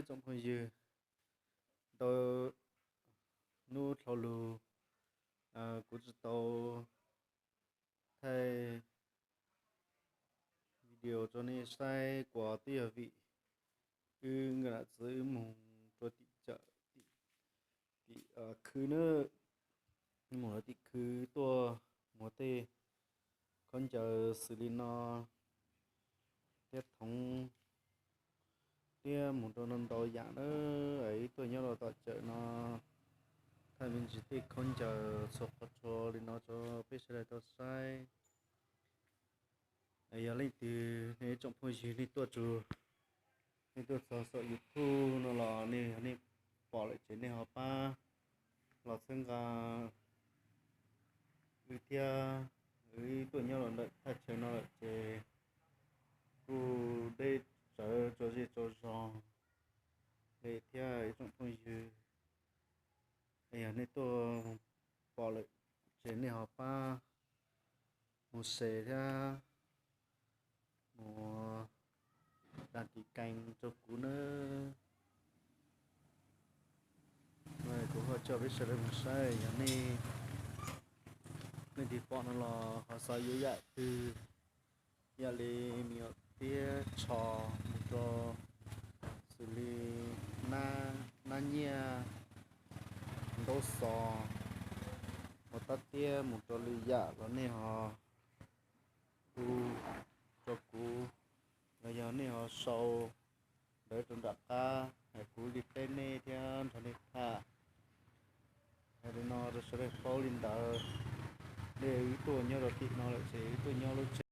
Tsoom phooj ywg, tau hnub dhau lug, kuv tsis tau thaij video rau nej saib kuas twb yog vim wb nkawm nam txiv wb moog rua tim cawm, tim khw na, moog lawv tim khw tuaj muag tej khaub ncaws xws li no thiab thoov, thiab moog rau ntau ntau yaam na. Wb tuaj nyob rau tom cawm no, thaij me ntsis tej khaub ncaws txhua qhov txhua li no rau peb sawv daws tau saib. Yog leej twg nej ib tsoom phooj ywg nej tuaj txug, nej tuaj txug saum YouTube no los nej, yog nej pom lawm ces nej ho pab los txhawb nqa wb thiab. Wb tuaj nyob los ntawm thaj chaw no lawm ces kuj deb tsawv tso zej tso zog li thiab ib tsoom phooj ywg. Yog nej tuaj pom lawm ces nej ho pab mus share thiab mus đăng ký kênh rau kuv nawb. Kuv ho coj peb sawv daws mus saib, yog nej, nej twg pom no los ho xav yuav yam twg, yam li me nyuam tiab tsho mus rau xws li nab, nab nyiaj, ntaub xov, ua tab tiab mus rau lwm yam los nej ho hu rau kuv, los yog nej ho sau ntawv rau nram qab hais kuv li teb nej thiab nrog nej tham. Hais li no rau sawv daws paub li ntawd. Dej wb tuaj nyob rau tim no lawm ces wb tuaj nyob lub tsev